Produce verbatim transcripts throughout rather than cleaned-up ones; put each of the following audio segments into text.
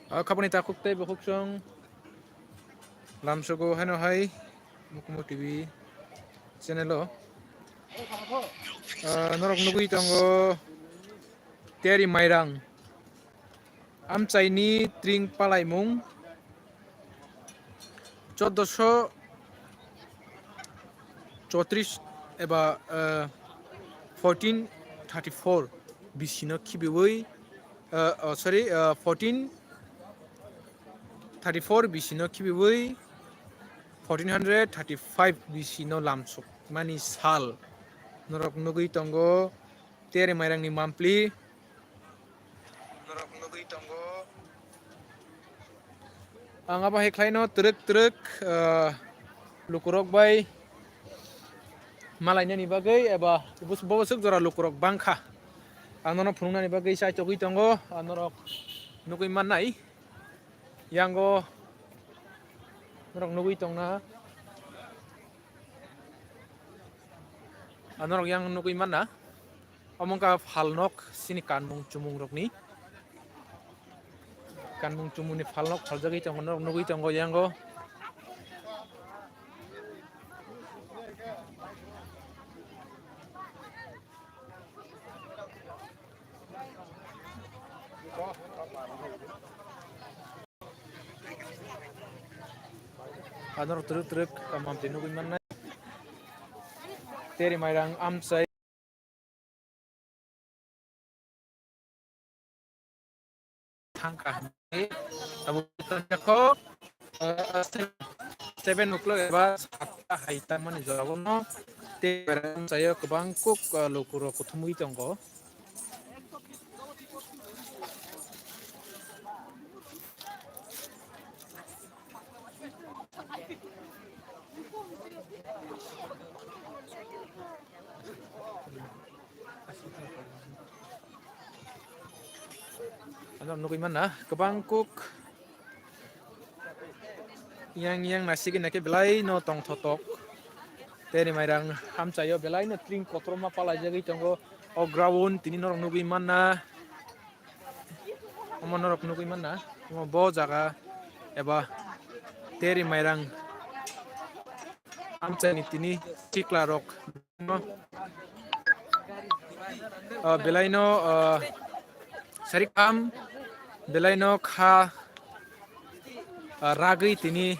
Ah, khabani takhuk tei bukhuk song lamsogo haino hai Mukumu T V channel o. Ah, norok nugwi tongo Teri Mairang. Amchaini tring palaimung choddoso chotris eba, eh, fourteen thirty-four bisino khibiwi, eh, oh, sorry, eh, fourteen thirty-four bisino khibiwi fourteen hundred thirty-five bisino lamsok mani sal norok nugwi tongo. Teri Mairangni mampli. Norok nugwi tongo. Ang abo hai khlaino twrwk twrwk, ah, lukurok bai malainani bagwi eba bus-, bo bwswk jora lukurok bangkha. Ang nono phunuknani bagwi chai togwi tongo, ah, norok nugwi mannai. Yango norok nugwi tongna. Ah, norok yang nugwi manna. Omo wngkha phalnok sini kanmung chumung rokni. Kanmung chumungni phalnok phaljagwi tongo, norok nugwi tongo yango. Anor twrwk twrwk kamam twi nugwi mannai. Teri Mairang amchai thangkha hinwi abo tongjakho, ah, seven o'clock eba satta hai tangmani jorao no Teri Mairang amchaio kwbang kuk, ah, lukurok kuthumwi tongo. Ano nugwi manna kwbang kuk yang yang nasigwi naikhe belai no tongthotok. Teri Mairang amchaio belai no tring kotorma palaijagwi tongo. O ground tini norok nugwi manna. Omo norok nugwi manna. Omo bo jaga eba Teri Mairang amchaini tini sikla rok. Ah, belaino, ah, sarikam belaino kha, ah, ragwi tini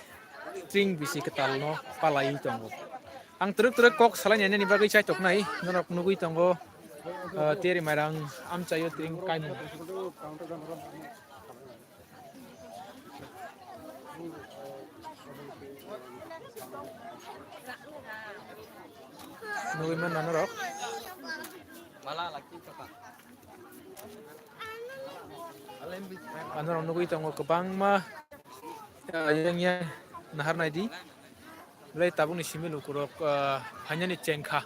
tring bisi kwtalno palaiwi tongo. Ang twrwk twrwk kok salainani bagwi chaitok nai norok nugwi tongo, ah, Teri Mairang amchaio tring kaimung. Nugwi manna norok. Anorok nugwi tongo kwbangma, ah, yang yang nahar naidi. Belai tabukni simi lukurok, ah, phainani chengkha.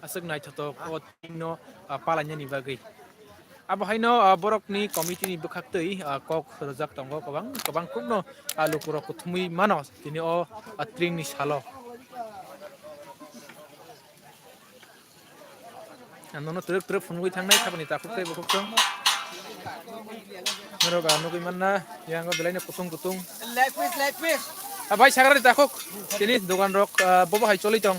Aswk naithotok o tringno, ah, palainani bagwi. Abo haino, ah, borokni committee ni bwkhaktwi, ah, kok rwjak tongo kwbang, kwbang kukno, ah, lukurok kuthumwi mano tini o, ah, tringni salo. Ang nono twrwk twrwk phunugwi thangnai, saboni takhuk tei bukhuk song. Norok, ah, nugwi manna, yango belaino kutung kutung. Leg piece, leg piece. Ah, bai sagrani takhuk. Tini dogan rok, ah, bobo hai choli tong.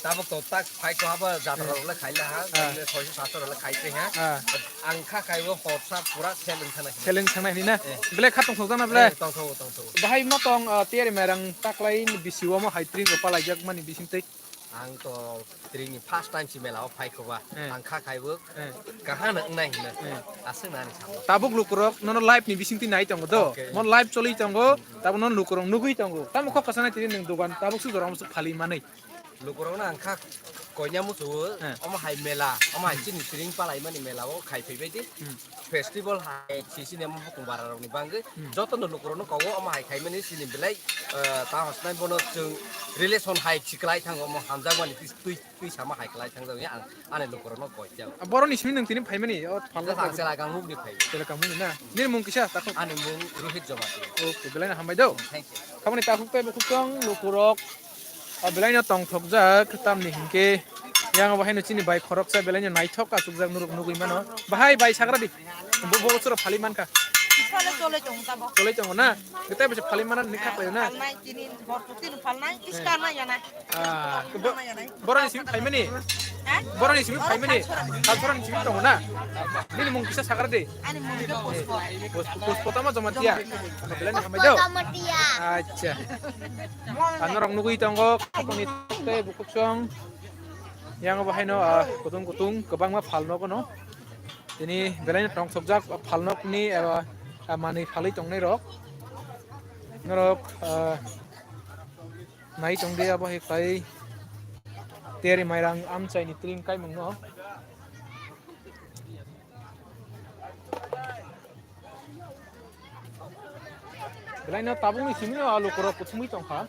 Tabuk to tak phai ko haba jatra rok le khaila ha. Ah. Soiso sato rok le khai te ha. Ah. Ang kha khaibo hotsa pura seleng thana. Seleng thana hini na. Eh. Bele kha tong thok jana bele. Eh, tong thok, tong thok. Bahai ma tong, ah, Teri Mairang taklai bisi o mo hai tring ko palaijak mani bising tei. Ang to tringni first time si mela o phai khoba. Eh. Ang kha khaibo. Eh. Kahana wngnai hino. Eh. Aswk nani samo. Tabuk lukurok nono live ni bising twi nai tongo do. Okay. Mo live choli tongo. Tabuk nono lukurok nugwi tongo. Tamo kok kasana tini nwng dogan tabuk su jorong su phali manwi. Lukurokno ang kha koina muchungo, eh, omo hai mela, omo hai chini Tring palaimani mela o khai phaibai di. Hmm. Festival hai sisini omo bukung bara rokni bangwi, hmm, jotono lukurokno kogo omo hai khaimani sini belai, eh, ta hosnai bono chwng relation hai khiklai thango omo hamjakmani twi, twi, twi sama hai khlai thangjak ya ang ani lukurokno koi jak. Boroni simi nwng tini phaimani o phalna. Ang Selagang mukni phai. Selagang mukni na? Nini mung kisa takhuk? Ani mung Rohit Jamatia. Okay, belai no hambai do. Thank you. Khamani takhuk tei bukhuk tong lukurok. O belai no tongthokjak tamni hinkhe yang bo haino chini bai khoroksa belai no naithok achukjak nuruk nugwi mano. Bahai bai sagra di. Bo bo soro phali mankha. Isale chole tong tabo. Chole tongo na? Gete bese phali mana ni khaklai na? Phalnai tini borok tini phalnai iskar na yana. Ah, bo-, boroni simi phaimani? Ha? Boroni simi phaimani? Kalsorani simi tongo na? Nini mung kisa sakra de. Ani mung khe Puspo. Puspo, Puspo tamo Jamatia. Belai no hambai do. Puspo Jamatia. Acha. Anorok nugwi tongo, khokni tei bukhuk song. Yang bo haino, ah, kutung kutung kwbangma phal nogo no. Tini belai no tongthokjak phal nokni, ah, ah, manwi phalwi tongnai rok. Norok, ah, Nai tong di abo hai khlai Teri Mairang amchai ni tring kaimung no. Belai no tabuk ni simi no lukurok kuthumui tong kha.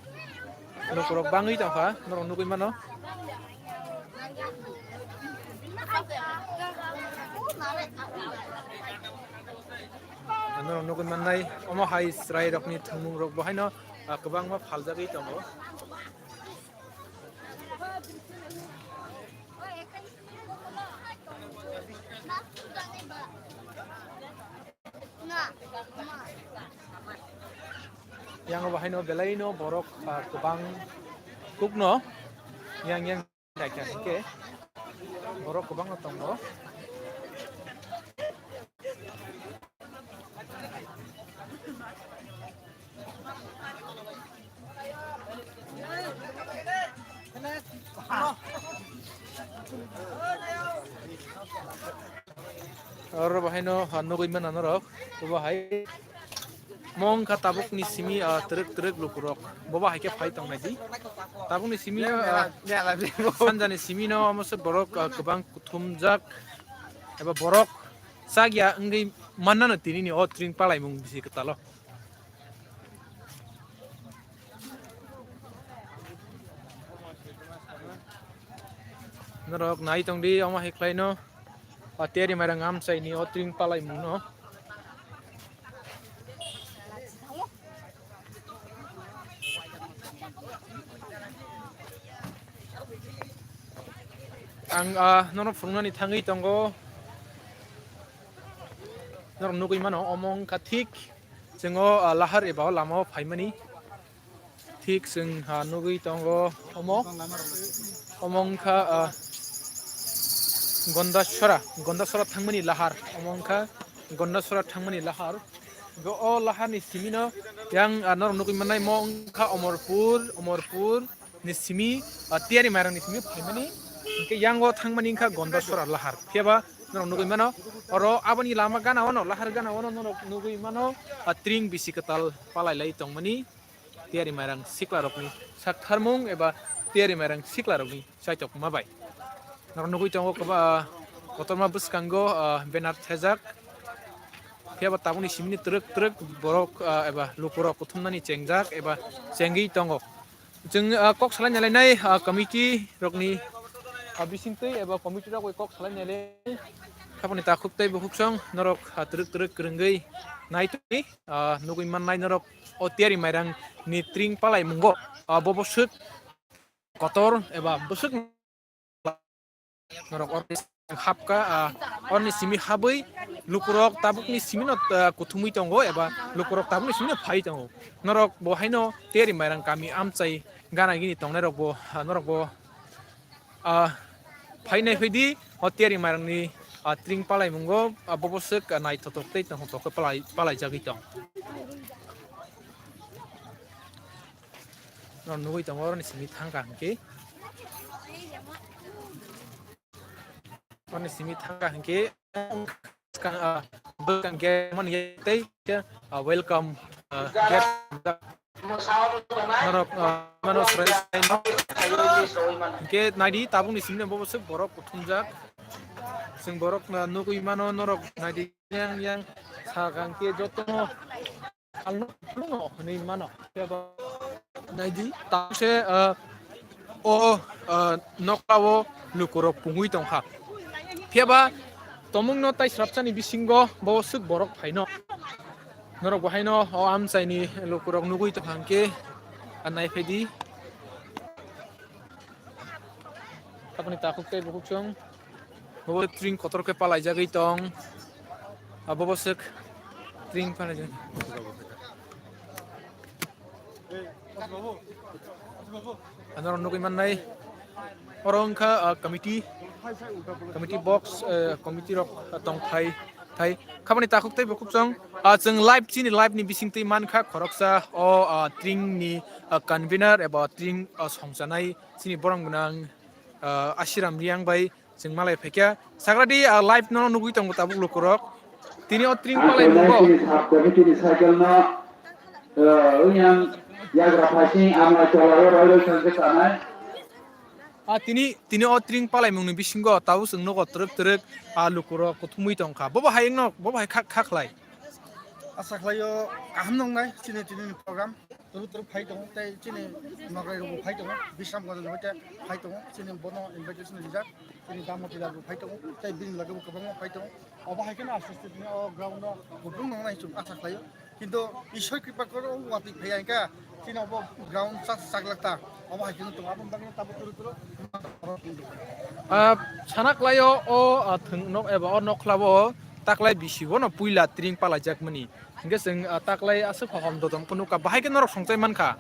Lukurok bangwi tong kha. Norok nugwi mano. Norok nugwi mannai omo hai chwrai rok ni thwngmung rok bo haino, ah, kwbangma phaljagwi tongo. Yang bo haino belai no borok, ah, kwbang kuk no yang yang. Naikha hwnkhe borok kwbangma tongo. Oro bahaino, ah, nugwi mano norok, obo hai. Mo wngkha tabukni simi, ah, twrwk twrwk lukurok. Bobo hai khe phai tongnai di. Tabukni simi, ah, sanjani simi no omo se borok, ah, kwbang kuthumjak eba borok chakya wngwi mannano tinini o tring palaimung bisi kwtalo. Norok nai tong di omo hai khlai no. O Teri Mairang amchai ni o tring palaimung no. Ang, ah, nono phunuknani thangwi tongo. Norok nugwi mano, omo wngkha thik chwng o, ah, lahar eba o lama o phaimani. Thik chwng, ah, nugwi tongo omo. Omo wngkha, ah, Gondasora, Gondasora thangmani lahar. Omo wngkha Gondasora thangmani lahar. Go o lahar ni simi no yang, ah, norok nugwi mannai mo wngkha Omorpur, Omorpur ni simi, ah, Tiyari Mairang ni simi phaimani. Hwnkhe yang o thangmani wngkha Gondasora lahar. Phiya ba norok nugwi mano oro aboni lama gana o no, lahar gana o no norok nugwi mano, ah, tring bisi kwtal palai lai tongmani. Tiyari Mairang siklarokni saktharmung eba Tiyari Mairang siklarokni chaitokma bai. Norok nugwi tongo kwba-, kotorma bwskango, ah, banner thejak. Phiya ba tabukni simini twrwk twrwk borok, ah, eba lukurok kuthumnani chengjak eba chengwi tongo. Chwng, ah, kok salai nalainai, ah, committee rokni, ah, bisingtwi eba committee rok bai kok salai nalainai. Aboni takhuk tei bukhuksong norok, ah, twrwk twrwk kwrwngwi naitwi, ah, nugwi mannai norok. O Tiyari Mairang ni tring palai mungo, ah, bo bwswk kotor eba bwswk norok orni hapka, ah, orni simi habwi lukurok tabukni simi no, ah, kuthumwi tongo eba lukurok tabukni simi no phai tongo. Norok bo haino Tiyari Mairang kami amchai gana gini tongnai rok bo, ah, norok bo, ah, phainai phaidi o Tiyari Mairang ni, ah, tring palai mungo, ah, bo bwswk, ah, naithotok tei tongthok khe palai, palai jagwi tong. Norok nugwi tongo, oroni simi thangkha hwnkhe. Oroni simi thangkha hwnkhe. Bwskang, ah, bwskang gate mani tei, ah, welcome, ah, gate. Norok, ah, mano srai srai no. Hingke naidi tabukni simi bobo swk borok kuthumjak. Chwng borok, ah, nugwi mano norok naidi yang yang sakang ke jotono alno no hwnwi mano. Naidi tabuk se, ah, o, ah, noklao lukurok pungwi tongkha. Phiyaba tomungno tai srapsani bisingo bo swk borok phaino. Norok bo haino o amchaini lukurok nugwi tongkha hwnkhe, ah, naiphaidi. Aboni takhuk tei bukhuk chwng. Bo tring kotor khe palaijagwi tong. Abo bo swk tring palaijak. Ano nugwi mannai. Oro wngkha, ah, committee, committee box, eh, committee rok tong thai, thai. Khabani takhuk tei bukhuk chwng, ah, chwng live, chini live ni bising twi mankha khoroksa o, ah, tring ni, ah, convener eba tring, ah, songchanai chini borok gwnang, ah, Ashiram Riang bai chwng malai phaikha. Sagradi, ah, live no nugwi tongo tabuk lukurok. Tini o tring palai mungo. Sub committee ni cycle no, ah, wngya yagra phaising amai tola o roi roi thangkhe tanai. Ah, tini, tini o tring palaimungni bisingo tabuk chwng nogo twrwk twrwk, ah, lukurok kuthumwi tongkha. Bobo hai wngno, bobo hai kha, kha khlai. Asa khlaio kaham nongnai chini tini ni program. Twrwk twrwk phai tongo, tei chini nograi rokbo phai tongo, Bisramganj ni hoite phai tongo, chini bono invitation rijak, chini Damoti rokbo phai tongo, tei bini logebo kwbangma phai tongo. Obo hai kheno aste aste tini o ground o kuplung nongnai chwng asa khlaio. Kintu Ishwar kripa koro watwi phaiya hwnkha, chini obo ground chak chaklak ta. Obo hai kheno tongo, aboni bagwi tabuk turu turu. Ah, sana khlaio o, ah, thwng nok eba o nokhlabo taklai bisi bono puila tring palaijak mani. Hingke chwng, ah, taklai aswk hohom dodom kunu ka bahai khe norok songchai mankha.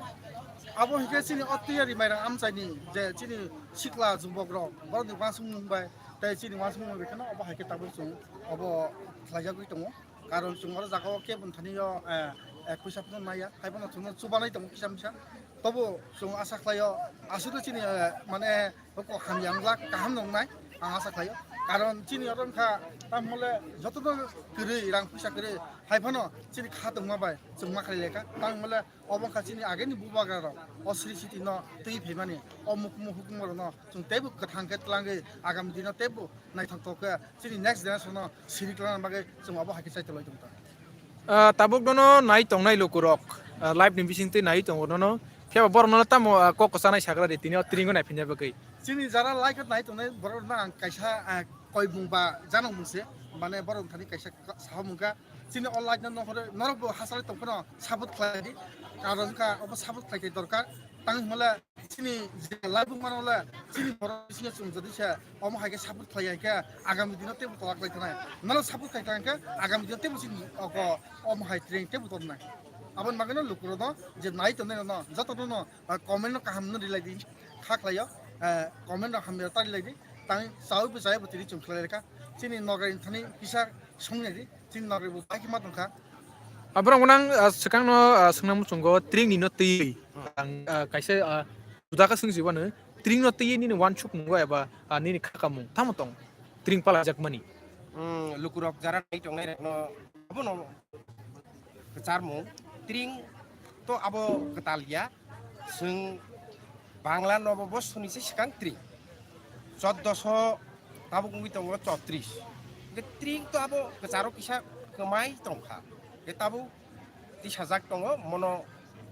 Abo hingke chini o tiyari mairang amchaini je chini sikla jubok rok borokni uansukmung bai tei chini uansukmung bai kheno obo hai khe tabuk chwng obo khlaijagwi tongo. Karon chwng oro jaga o kebo thani o, eh, eh, khuisa phano naiya, hai phano chwngno chubanai tongo kisa misa. Tobo chwng asa khlaio, aswk chini, eh, mane hoko hamya wngla kaham nongnai, ang asa khlaio. Karon chini oro wngkha, tamole jotono kwrwi, rang puisa kwrwi, hai phano chini kha tongma bai chwng ma khlai lekha. Tamole obo wngkha chini ageni bubagra rok, o sri siti no twi phaimani, o mukmu hukmu rok no chwng teibo kwthang khe twlangwi agami dino teibo naithok tok khe chini next generation no siri twlangna bagwi chwng obo hai khe chai tolai tong kha. Ah, tabuk nono nai tongnai lukurok, ah, live ni bising twi nai tongo nono. Phiya ba borok nono tamo, ah, kok kwchanai sagra di tini o tring o nai phinya bagwi. Chini jara live o nai tongnai borok no ang kaisa, ah, koi mung ba jano mung se, mane borok thani kaisa ka-, saha mung kha. Chini o live no nohore norok bo hasal tong phano support khlai di. Karon kha obo support khlai khe dorkar. Tang himale chini je live mano le chini borok bisingo chwng jodi se omo hai khe support khlai hai khe agami dino teibo tola khlai thanai. Nalo support khlai thang khe agami dino teibo chini oko omo hai tring teibo tongnai. Aboni bagwi no lukurok no je nai tongnai no joto no, ah, comment no kaham no rilai di kha khlai o, ah, comment no hamya ta rilai di tang chawi bo chai bo tini chwng khlai kha chini nograi thani kisa song nai di. Chini nogwi bo pai khe ma tongkha. Aborok gwnang, ah, swkangno, ah, swngna muchungo tring ni no twi. Hmm. Ang, ah, kaisa, ah, juda khe swngsi bano tring no twi nini wansuk mungo eba, ah, nini khakamung tamo tong tring palaijak mani. Hmm, lukurok jara nai tongnai rok no abono kwcharmung tring to abo kwtal ya. Chwng Bangla Nobo Borsoni se swkang tring. Choddoso tabuk wngwi tongo chotris. Hwnkhe tring to abo kwcharo kisa kwmai tongkha. Hwnkhe tabuk tisajak tongo mono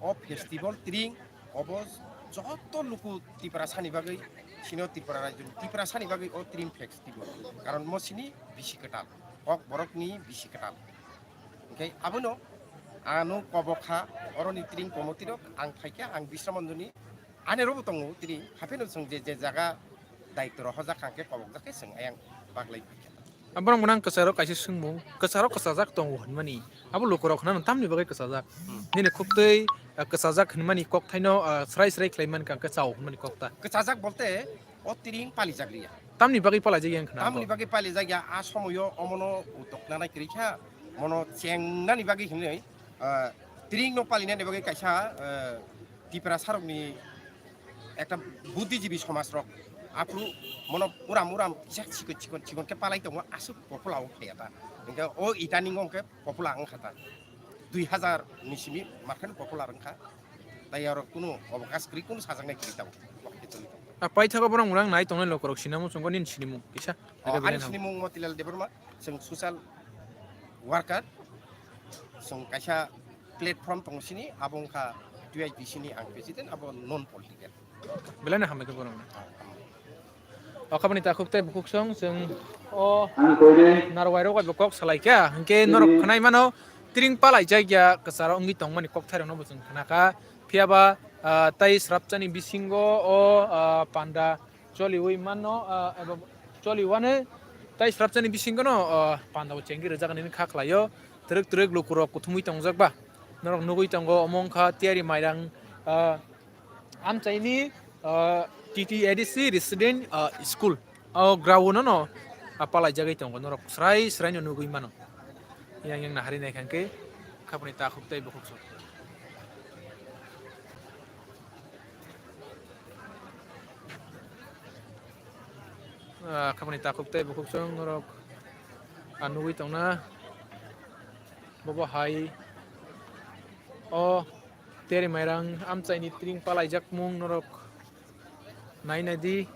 o festival tring obo joto luku Tiprasani bagwi sino Tripura rajyoni Tiprasani bagwi o tring festival. Karon mo sini bisi kwtal. Kok borokni bisi kwtal. Hwnkhe abono ano kobok kha, oroni tring komoti rok ang phaikha, ang Bisramganjni ani robo tongo tini, hapheno chwng je, je jaga daitwrok hojak kha hwnkhe kobokjak khe chwng ayang baglai phaikha. Aborok mwnang kwcharo kaisa swngmung, kwcharo kwchajak tongo hwnmani, abo lukurok hwnano tamni bagwi kwchajak? Hmm. Nini khuktwi, ah, kwchajak hwnmani kokthaino, ah, srai srai khlai mankha hwnkhe chao hwnmani kokta. Kwchajak bolte o tring palijak liya. Tamni bagwi palaijak yang khna. Tamni bagwi palijak ya, a somoyo omono utok nanai kwrwi kha, mono chengnani bagwi hinwi, ah, tring no palinani bagwi kaisa, ah, Tiprasarokni ekta buddhijibi somaj rok aphuru mono uram uram kisa chikon chikon chikon khe palai tongo, aswk popular o khaya ta. Hwnkhe o itani wngkhe popular wngkha ta. Dui hazar ni simi markheno popular wngkha. Ayarok kunu obokas kwrwi, kunu sajaknai kwrwi tabuk. Obokas kwrwi tabuk. A paithago borok murang nai tongnai lokorok sinamung chwngkha nini sinimung kisa. O, ani sinimung Motilal Debbarma, chwng social worker, chwng kaisa platform tongo sini, abo wngkha T Y T C ni ang president, abo non political. Belai no hambai khe borok no. O khabani takhuk tei bukhuk song chwng o narwai rok bai bo kok salai kha, hinkhe norok khwnai mano tring palai jak ya kwcharo wngwi tongmani kokthairokno bo chwng khna kha. Phiya ba, ah, tai srapchani bisingo o, ah, panda choliwi mano, ah, ebo choliwano tai srapchani bisingono, ah, panda bo chengwi rwjak nini kha khlaio. Twrwk twrwk lukurok kuthumwi tongjak ba norok nugwi tongo, omo wngkha Tiyari Mairang, ah, Amchaini, ah, T T A D C resident, ah, school. O ground no, no, ah, palaijagwi tongo. Norok srai srai no nugwi mano. Yang yang nahari nai kha khe, khabani takhuk tei bukhuk sok. Ah, khabani takhuk tei bukhuk sok norok, ah, nugwi tongna. Bobo hai o Teri Mairang amchaini tring palaijakmung norok nai nai di.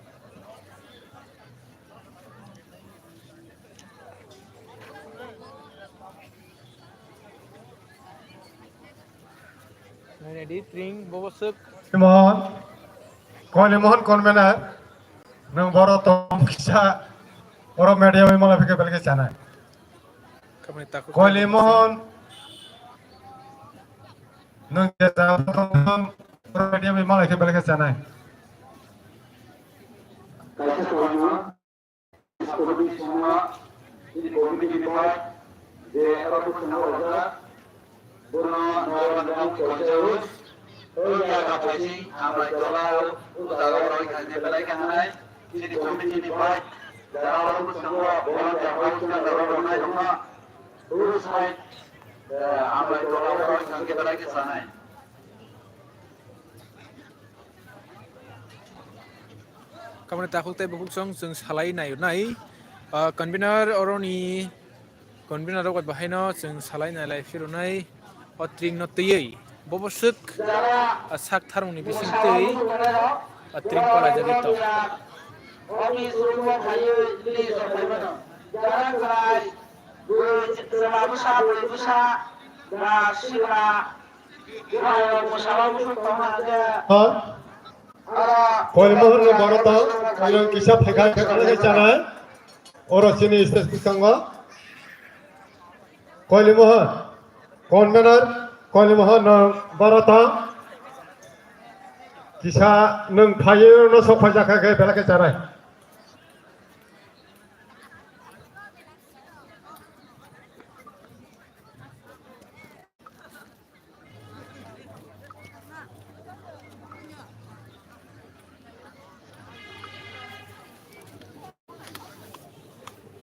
Nai nai di tring bobo swk. Mohon, Koili Mohon convener, nwng boro tong kisa, oro media bai mala phikhe belkhe chanai. Koili Mohon, nwng je jagao tong, oro media bai mala khe belkhe chanai. Kaisa kwbangma committee songma, chini committee ni bai je eba bwskango rwjak, bono nobar nang kaisa rus, o ya ka phaising, amrai tola, o jaga o roi khaide belai kha hanai, chini committee ni bai, jara o bwskango, bono jara o chwng jara o rwnai wngma, rus hai, eh, amrai tola o roi khaide belai kha sanai. Kamani takhuk tei bukhuk song chwng salai naio nai. Ah, convener oroni convener rok bai bahaino chwng salai nai lai phirwnai o tring no twiwi. Bobo swk, ah, sak tharmungni bising twi, ah, tring palai jagwi tong. Ha? Koili Mohon no boro tong, nwng kisa phaikha khe belai khe chanai. Oro chini stage bwskango. Koili Mohon, convener, Koili Mohon no boro tong. Kisa nwng phaiwi no sok phaijakha khe belai khe chanai.